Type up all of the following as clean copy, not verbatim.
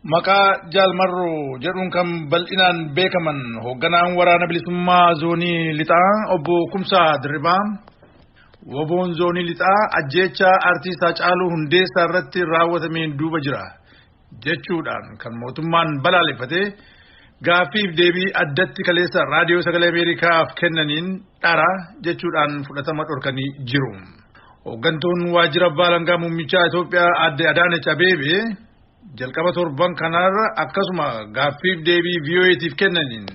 Maqaa Jaal Marroo jedhuun kan bal'inaan beekaman hoogganaan waraana bilisummaa zoonii lixaa obbo Kumsaa Dirribaa WBOn zoonii lixaa ajjeechaa artiist Haacaaluu Hundeessaa irratti raawwatameen duuba jira jechuudhaan kan mootummaan balaaleffatee gaaffiif deebii addatti kaleessa raadiyoo sagalee Ameerikaaf kennaniin dhara jechuudhaan fudhatama dhorkanii jiru. Hooggantuun waajjira abbaa alangaa muummichaa Itoophiyaa aadde Adaanech Abeebee jalqaba torban kanarra akkasuma gaaffiif deebii VOAtiif kennaniin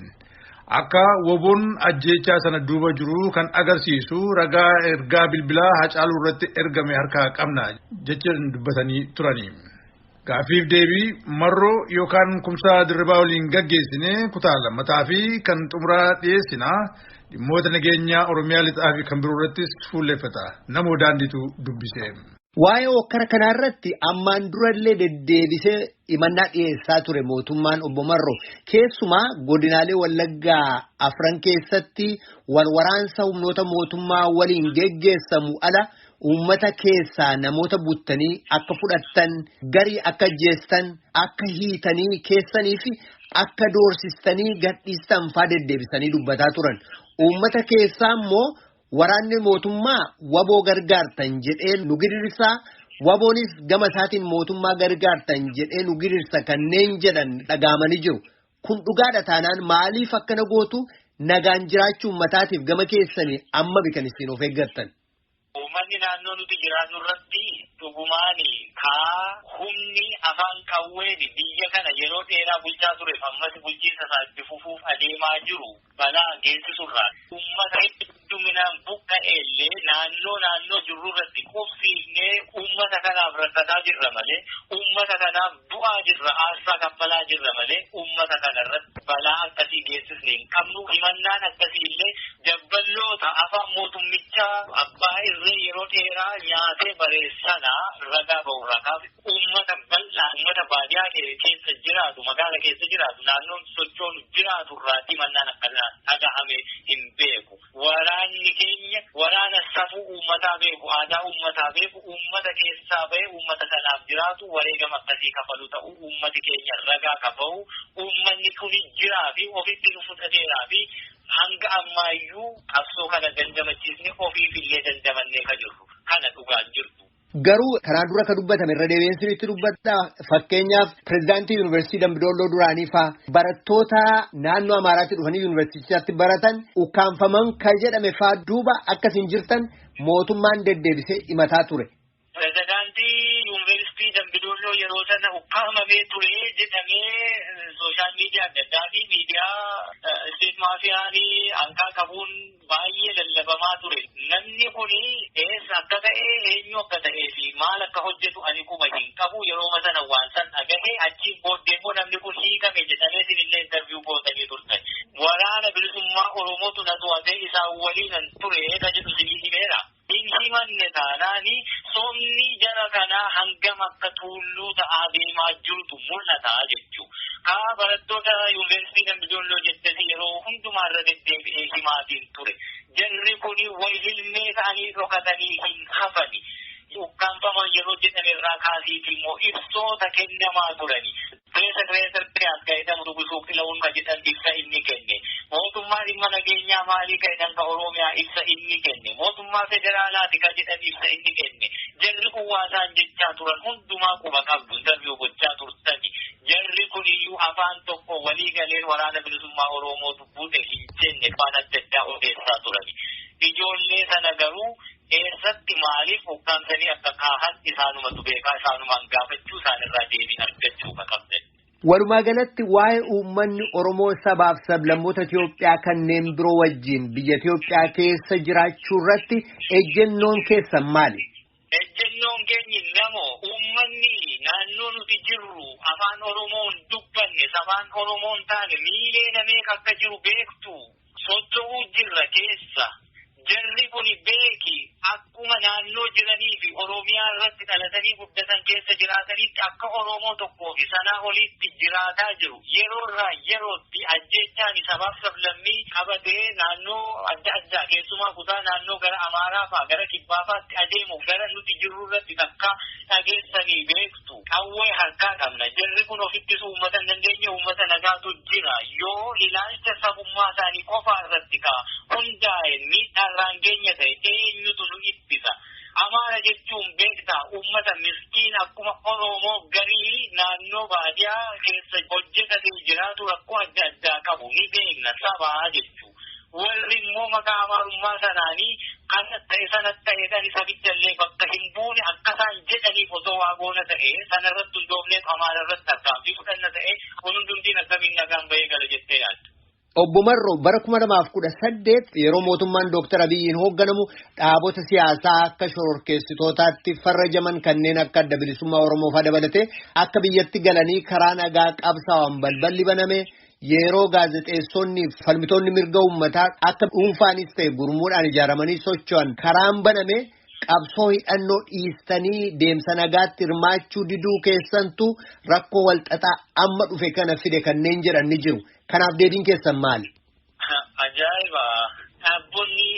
akka WBOn ajjeechaa sana duuba jiru kan agarsiisu ragaa ergaa bilbilaa Haacaaluu irratti ergame harkaa qabna jechuun dubbatanii turani. Gaaffiif deebii Marroo yookaan Kumsaa Dirribaa waliin gaggeessine kutaa lammataa fi kan xumuraa dhiyeessina dhimmoota nageenyaa Oromiyaa lixaa fi kan biroo irrattis fuulleffata. Namoo daandiitu dubbise. Waa'ee hokkara kanaa irratti ammaan durallee deddeebisee himannaa dhiyeessaa ture mootummaan obbo Marroo. Keessumaa godinaalee Wallaggaa afran keessatti wal waraansa humnoota mootummaa waliin geggeessamu ala uummata keessaa namoota buttanii akka fudhattan, garii akka ajjeestan, akka hiitanii keessanii fi akka doorsistanii gadhiistan faa deddeebisanii dubbataa turan. Uummata keessaa immoo waraanni mootummaa WBO gargaartan jedhee nu gidirsaa, WBOnis gama isaatiin mootummaa gargaartan jedhee nu gidirsa kanneen jedhan dhagaamanii jiru. Kun dhugaadha taanaan maaliif akkana gootu nagaan jiraachuu uummataatiif gama keessanii amma kan isin of eeggattan? Uummanni naannoo nuti jiraannu irratti dhugumaan kaa humni afaan qawween biyya kana yeroo dheeraa bulchaa tureef ammas bulchiinsa isaa itti fufuuf adeemaa jiru balaa geessisurraa. Uummata hedduminaan buqqa'e illee naannoo naannoo jirru irratti qubsiifnee uummata kanaaf rakkataa jirra malee uummata kanaaf du'aa jirra aarsaa kaffalaa jirra malee uummata kana irratti balaa akkasii geessisne hin qabnu. Himannaan akkasii illee dabballoota afaan mootummichaa abbaa irree yeroo dheeraa nyaatee bareessanaa ragaa ba'urraa kaaf uummata bal'aa uummata baadiyaa keessa jiraatu magaala keessa jiraatu naannoon sochoonu jiraatu irraatti himannaan akkanaa dhagahame hin beeku. Waraanni keenya waraana safuu uummataa beeku, aadaa uummataa beeku, uummata keessaa bahe uummata sanaaf jiraatu wareegama akkasii kafalu ta'uu uummati keenya ragaa kafalu uummanni kun jiraa fi ofitti nu fudhateeraa fi hanga ammaayyuu qabsoo kana dandamachiisne ofiif illee dandamannee ka jirru kana dhugaan jirtu. Garuu karaa dura ka dubbatame irra deebiin sirriitti dubbata. Fakkeenyaaf pirezidaantii yuunivarsiitii Dambidolloo duraanii faa barattoota naannoo Amaaraatti dhufanii yuunivarsiitichatti baratan ukkaanfaman kan jedhame faa duuba akkasiin jirtan mootummaan deddeebisee himataa ture. Pirezidaantii yuunivarsiitii Dambidolloo yeroo sana ukkaamamee ture jedhamee sooshaal miidiyaa adda addaa fi miidiyaa isteet maafiyaanii hanqaa qabuun baay'ee lallabamaa ture. Namni kun eessa akka ta'e eenyu akka ta'ee fi maal akka hojjetu ani kuma hin qabu yeroo sana waan san dhagahe achiin booddee immoo namni kun hiikame jedhamee isinillee interviiyuu gootanii turtan. Waraana bilisummaa Oromootu na to'atee isaan waliinan ture ka jedhu isinii himeera. Hin himanne taanaani somni jara kanaa hangam akka tuulluu ta'aa deemaa jirtu mul'ata jechuudha. Kaa barattoota yuunivarsiitii Dambidolloo jettasi yeroo hundumaa irra deddeebi'ee himaatiin ture. Jarri kun wal hilmee ta'anii dhokatanii hin hafani. Ukkaanfaman yeroo jedhame irraa kaasiiti immoo ibsoota kennamaa turani. Pireesa Pireesa jedhamu dubbisuuf fila'uun ka jedhan ibsa inni kenne. Mootummaa dhimma nageenyaa maalii ka jedhan ka Oromiyaa ibsa inni kenne. Mootummaa federaalaati ka jedhan ibsa inni kenne. Jarri kun waa isaan jechaa turan hundumaa quba qabdu interviiyuu gochaa turtani. Jarri kun iyyuu afaan tokko walii galeen waraana bilisummaa Oromootu buute hin jenne waan adda addaa odeessaa turani. Ijoollee sana garuu eessatti maaliif ukkaamsanii akka kaahan isaanumatu beekaa isaanumaan gaafachuu isaanirraa deebii argachuu ka qabdan. Walumaa galatti waa'ee uummanni Oromoo sabaaf sablammoota Itoophiyaa kanneen biroo wajjin biyya Itoophiyaa keessa jiraachuu irratti ejjennoon keessan maali? Ejjennoon keenyi namoo uummanni naannoo nuti jirru afaan Oromoon dubbanne sabaan Oromoon taane miilee nameek akka jiru beektu socho'uu jirra keessa. Jarri kun beeki akkuma naannoo jiranii fi Oromiyaa irratti dhalatanii guddatan keessa jiraatanitti akka Oromoo tokkoo fi sanaa oliitti jiraataa jiru. Yeroo irraa yerootti ajjeechaan sabaaf sablammii qabatee naannoo adda addaa keessumaa kutaa naannoo gara Amaaraa fa'aa gara Kibbaa fa'aatti adeemu gara nuti jirru irratti takka dhageessanii beektu. Qawwee harkaa qabna. Jarri kun ofittis uummata hin dandeenye uummata nagaatu jira. Yoo ilaalcha sabummaa isaanii qofaa irratti ka'a hundaa'e miidhaarraan keenya ta'e eenyutu nu ittisa. Amaara jechuun beektaa uummata miskiin akkuma Oromoo garii naannoo baadiyaa keessa hojjetatee jiraatu rakkoo adda addaa qabu ni beekna sabaa jechuu. Warri immoo maqaa amaarummaa sanaanii kana ta'e sana ta'eedhaan sabicha illee bakka hin buune akka isaan jedhaniif osoo waa goona ta'e sanarratti hundoofneef amaara irratti tarkaanfii fudhanna ta'e kun hundumtiin akkamiin nagaan bahee gala jettee yaadda. Obbo Marroo bara 2018 yeroo mootummaan Dooktar Abiyyiin hoogganamu dhaabota siyaasaa akka shororkeessitootaatti farrajaman kanneen akka Adda Bilisummaa Oromoo fa'aa dabalatee akka biyyatti galanii karaa nagaa qabsaa'an balballi baname yeroo gaazexeessonni falmitoonni mirga uummataa akka dhuunfaanis ta'e gurmuudhaan ijaaramanii socho'an karaan baname qabsoo hidhannoo dhiistanii deemsa nagaatti hirmaachuu diduu keessantu rakkoo walxaxaa amma dhufe kana fide kanneen jedhan ni jiru. Kanaaf deebiin keessan maali? Ajaa'iba! Dhaabbonni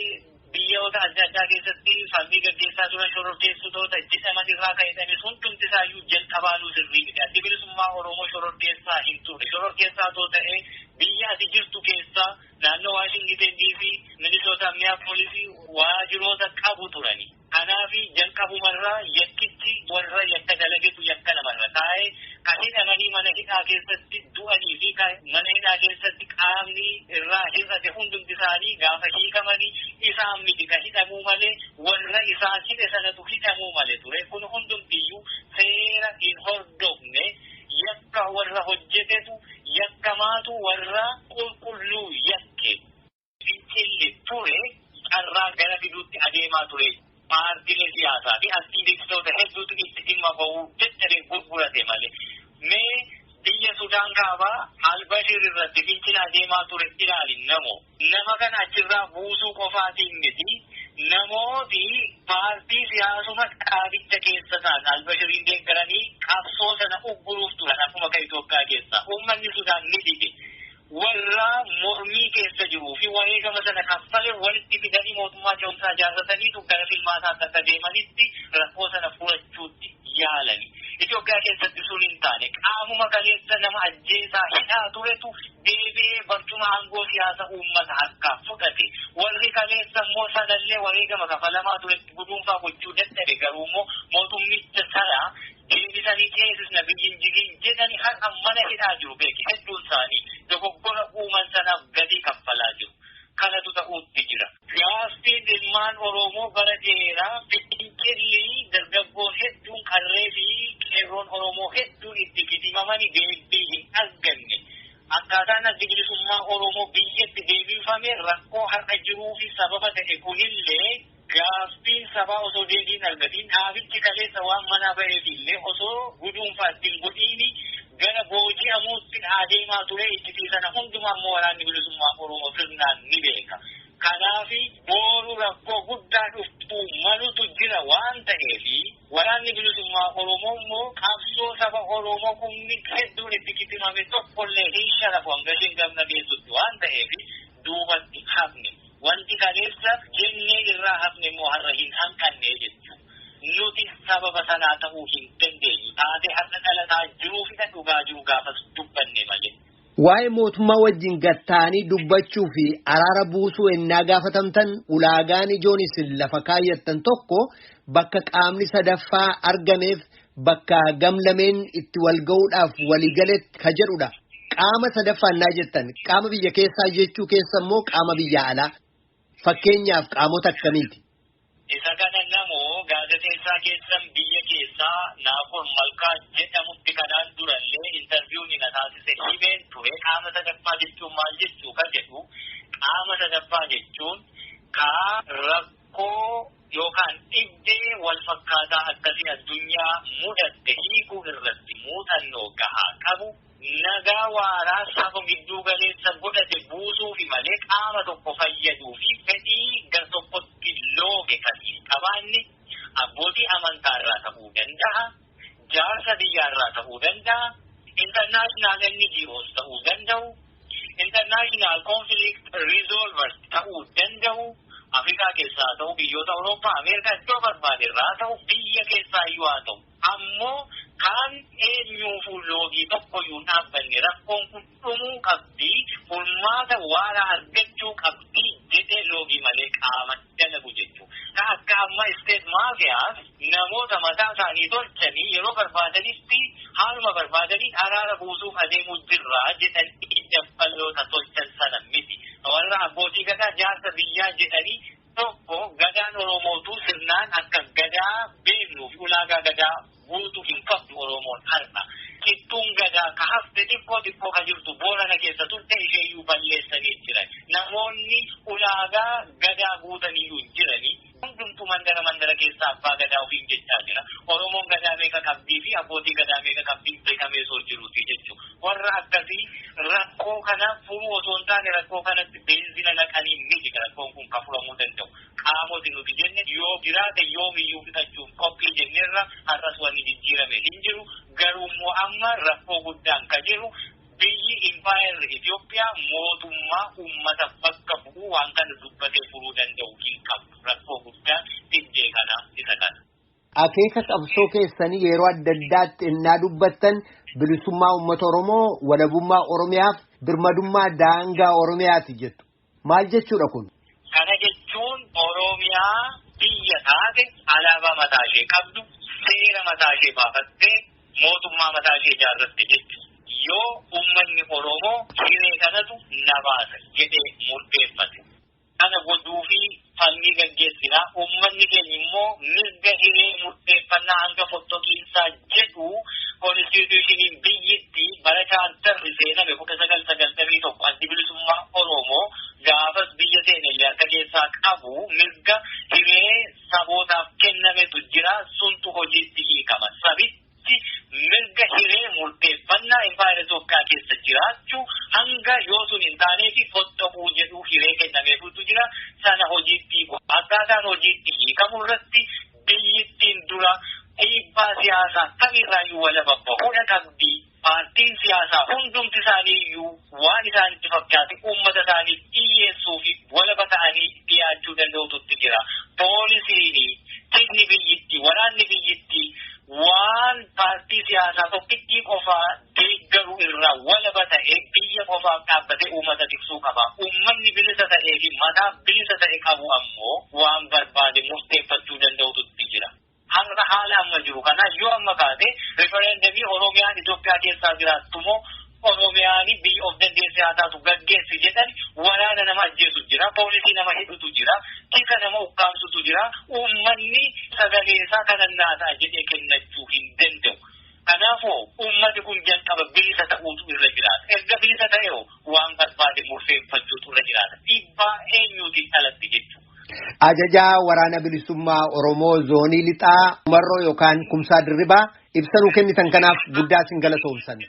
biyyoota adda addaa keessatti falmii gaggeessaa turan shororkeessitoota jedhaman irraa ka'edhanis hundumti isaayyuu jalqabaanuu sirrii miti. Addi Bilisummaa Oromoo shororkeessaa hin turre. Shororkeessaa otoo ta'ee biyya ati jirtu keessaa naannoo Waashingiten DC, Minisoota, Minneapolis waajiroota qabu turani. Kanaaf jalqabumarraa yakkichi warra yakka dalagetu yakka namarra taa'ee kan hidhamanii mana hidhaa keessatti du'anii fi mana hidhaa keessatti qaamni irraa hir'ate hundumti isaanii gaafa hiikamanii isaan miti kan hidhamuu malee warra isaan hidhe sanatu hidhamuu malee ture. Kun hundumtiyyuu seera hin hordofne yakka warra hojjetetu yakkamaatu warra qulqulluu yakke. Fincilli ture carraa gara fiduutti adeemaa ture. Paartiilee siyaasaa fi aktiivistoota hedduutu itti dhimma bahuu dadhabee gurgurate malee. Mee biyya Sudaan kaabaa Albashiir irratti fincila adeemaa ture ilaali namo. Nama kana achirraa buusuu qofaatiin miti. Namooti paartii siyaasuma dhaabicha keessa ta'an Albashiriin deeggaranii qabsoo sana ugguruuf turan akkuma kan Itoophiyaa keessa. Uummanni Sudaan ni dide. Warra mormii keessa jiruu fi wareegama sana kaffale walitti fidanii mootummaa ce'umsaa ijaarrataniitu gara filmaataatti akka deemanitti rakkoo sana furachuutti yaalani. Itoophiyaa keessatti sun hin taane qaamuma kaleessa nama ajjeesaa hidhaa turetu deebi'ee barcuma aangoo siyaasa uummata harkaa fudhate. Warri kaleessa immoo sanallee wareegama kafalamaa turetti guduunfaa gochuu dadhabe garuu immoo mootummicha sana deebisanii ceesisna biyyin jigiin jedhanii har'a mana hidhaa jiru beeki hedduun isaanii dogoggora uuman sanaaf gatii kaffalaa jiru. Kanatu ta'uutti jira. Gaaffiin ilmaan Oromoo bara dheeraa fincilli dargaggoon hedduun qarree fi qeerroon Oromoo hedduun itti kitimamanii deebii hin arganne. Akkaataan addi bilisummaa Oromoo biyyatti deebifame rakkoo har'a jiruu fi sababa ta'e kunillee gaaffiin sabaa osoo deebiin argatiin dhaabichi kaleessa waan manaa ba'eef illee osoo guduunfaa ittiin godhiini gara booji'amuutti adeemaa ture itti sana hundumaa immoo waraanni bilisummaa Oromoo sirnaan ni beeka. Kanaaf boru rakkoo guddaa dhuftuu malutu jira waan ta'eef waraanni bilisummaa Oromoo immoo qabsoo saba Oromoo kumni hedduun itti kitimame tokkollee hin sharafu hanga isheen gamna geessutti waan ta'eef duubatti hafne. Wanti kaleessa jennee irraa hafne immoo har'a hin hanqanne jechuudha. Nuti sababa sanaa ta'uu hin dandeenyu. Taatee har'a dhalataa jiruu fi dhugaa jiru gaafas dubbanne malee. Waa'ee mootummaa wajjin gatta'anii dubbachuu fi araara buusuu ennaa gaafatamtan ulaagaan ijoon isin lafa kaayyattan tokko bakka qaamni sadaffaa argameef bakka gamlameen itti wal ga'uudhaaf waliigaletti ka jedhudha. Qaama sadaffaa ennaa jettan qaama biyya keessaa jechuu keessa immoo qaama biyya alaa. Fakkeenyaaf qaamota akkamiiti? Isa kana namoo gaazexeessaa keessan biyya keessaa Naafor Malkaa jedhamutti kanaan durallee intarviyuun na taasise himeen ture. Qaama sadaffaa jechuun maal jechuu kan jedhu qaama sadaffaa jechuun kaa rakkoo yookaan dhibdee wal fakkaataa akkasii addunyaa mudatte hiikuu irratti muuxannoo gahaa qabu nagaa waaraa saba gidduu galeessa godhate buusuufi malee qaama tokko fayyaduu fi fedhii gar tokkotti Abbootii amantaa irraa ta'uu danda'a. Jaarsa biyyaa irraa ta'uu danda'a. International NGOs ta'uu danda'u. International Conflict Resolvers ta'uu danda'u. Afrikaa keessaa ta'u, biyyoota Awurooppaa, Ameerikaa iddoo barbaade irraa ta'u, biyya keessaa iyyuu haa ta'u. Ammoo kan eenyuufuu loogii tokkoyyuu dhaabbanne rakkoon kun dhumuu qabdi, furmaata waaraa argachuu qabdi jedhee loogii malee qaama dalagu jechuudha. Ka akka amma state maafiyaas namoota mataa isaanii tolchanii yeroo barbaadanitti haaluma barbaadanii araara buusuuf adeemuu jirra jedhanii dabballoota tolchan sana miti. Warra abbootii gadaa jaarsa biyyaa jedhanii tokko gadaan Oromootu sirnaan akka gadaa beeknuu fi ulaagaa gadaa guutuu hin qabdu Oromoon har'a. Qixxuun gadaa ka hafte xiqqoo xiqqoo ka jirtu Boorana keessa turte isheeyyuu balleessanii jiran. Namoonni ulaagaa gadaa guutaniyyuu hin jiranii. Hundumtuu mandara mandara keessa abbaa gadaa ofiin jechaa jira. Oromoon gadaa meeqa qabdii fi abbootii gadaa meeqa qabdii beekamee osoo jiruuti jechuudha. Warra akkasii rakkoo kana furuu osoo hin taane rakkoo kanatti beenzina naqanii miti rakkoon kun kan furamuu danda'u. Qaamoti nuti jenne yoo jiraate yoomiyyuu fixachuuf qophii jennerra har'as wanni jijjiirame hin jiru. Garuu immoo amma rakkoo guddaan ka jiru biyyi impaayerri Itoophiyaa mootummaa uummata bakka bu'uu waan kana dubbatee furuu danda'u hin qabdu. Rakkoo guddaan dhibdee kana isa kana. Akeeka qabsoo keessanii yeroo adda addaatti innaa dubbattan bilisummaa uummata Oromoo, walabummaa Oromiyaaf, birmadummaa daangaa Oromiyaati jettu. Maal jechuudha kun? Kana jechuun Oromiyaa biyya taate alaabaa mataa ishee qabdu, seera mataa ishee baafattee mootummaa mataa ishee ijaarratte jechuudha. Yoo uummanni Oromoo hiree kanatu na baasa jedhee murteeffate. Kana godhuu fi falmii gaggeessinaa uummanni keenya immoo mirga hiree murteeffannaa hanga fottoqiinsaa jedhu konstituushiniin biyyittii bara chaartarri seename 1991 addi bilisummaa Oromoo gaafas biyya seenellee harka keessaa qabu mirga hiree sabootaaf kennametu jira suntu hojiitti hiikama. Sabitti mirga hiree murteeffannaa impaayera Itoophiyaa keessa jiraachuu hanga yoo sun hin taaneef fottoquu jedhu hiree kennameefutu jira. Sana hojiitti hiiku. Akkaataan hojiitti hiikamu irratti biyyittiin dura dhiibbaa siyaasaa kamirraayyuu walaba bahuudha qabdi. Paartiin siyaasaa hundumti isaanii iyyuu waan isaanitti fakkaate uummata isaaniif dhiyyeessuu fi walaba ta'anii dhiyaachuu danda'ututti jira. Poolisiin, tikni biyyittii, waraanni biyyittii waan paartii siyaasaa tokkittii qofaa deeggaruu irraa walaba ta'ee biyya qofaaf dhaabbatee uummata tiksuu qaba. Uummanni bilisa ta'ee fi mataa bilisa ta'e qabu ammoo waan barbaade murteeffachuu danda'ututti jira. Har'a haala amma jiru kana yoo amma kaate rifereendamii Oromiyaan Itoophiyaa keessaa jiraattu moo Oromiyaan biyya of dandeessee haa taatu gaggeessi jedhan waraana nama ajjeesu jira, poolisii nama hidhutu jira, tika nama ukkaamsutu jira. Uummanni sagalee isaa kanan naa ta'a jedhee kennachuu hin danda'u. Kanaafuu uummati kun jalqaba bilisa ta'uutu irra jiraata. Erga bilisa ta'ee waan barbaade murteeffachuutu irra jiraata. Dhiibbaa eenyuutiin alatti jechuudha. Ajajaa waraana bilisummaa Oromoo zoonii lixaa Marroo yookaan Kumsaa Dirribaa ibsa nuu kennitan kanaaf guddaa isin galatoomsanna.